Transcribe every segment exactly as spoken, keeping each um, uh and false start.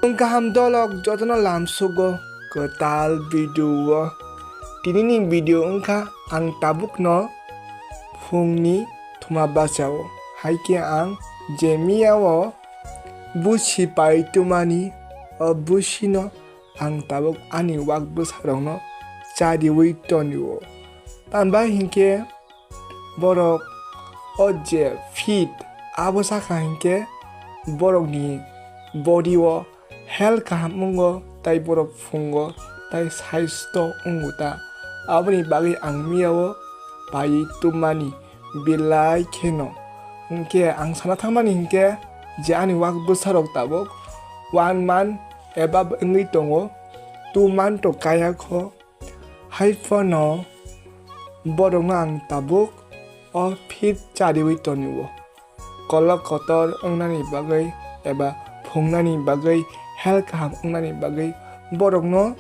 Wng kaham dolok jotono lamsugo kwtal video o. Tinini video wngkha ang tabukno phungni thuma bachao. Haikhe ang je miyao busi pai tumani, o busino ang tabuk ani wak bwsarokno chariwi tonio. Tambai hinkhe borok o je fit abo sakha hinkhe borokni body o health kaham wngo, tai borok phungo tai saisto wngo ta. Aboni bagwi ang miyao paiwi tummani belai kheno. Hinkhe ang sana thangmani hinkhe je ani wak bwsarok tabuk one month above wngwi tongo, two month rok kaya kho. Hai phano borokno ang tabuk o fit chariwi tonio. Kolok kotor wngnani bagwi eba phungnani bagwi, health kaham wngnani bagwi borokno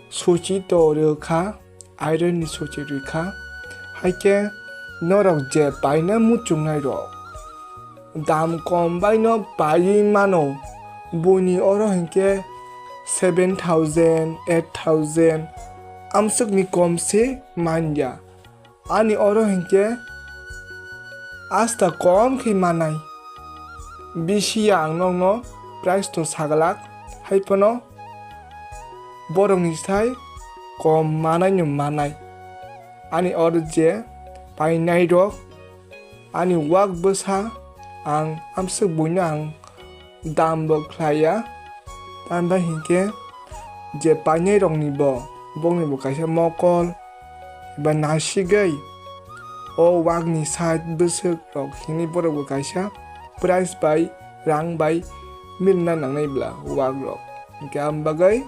suchi to rwkha, iron ni suchi rwkha. Haikhe norok je paina muchungnai rok dam kom baino paiwi mano, buini oro hinkhe seven thousand, eight thousand, amswkni kom se manya. Ani oro hinkhe asta kom khe manai. Bisi ya ang nokno price to saglak, hai phano borokni sai kom manai no manai. Ani oro je painai rok, ani wak bwsa ang amswk buino ang dam bo khlai ya. Tambai hinkhe je painai rokni bo, bokni bo kaisa mokol eba nasigwi o wakni side bwswk rok hinwi borok bo kaisa price bai, rang bai milna nangnai bla wak rok. Hinkhe am bagwi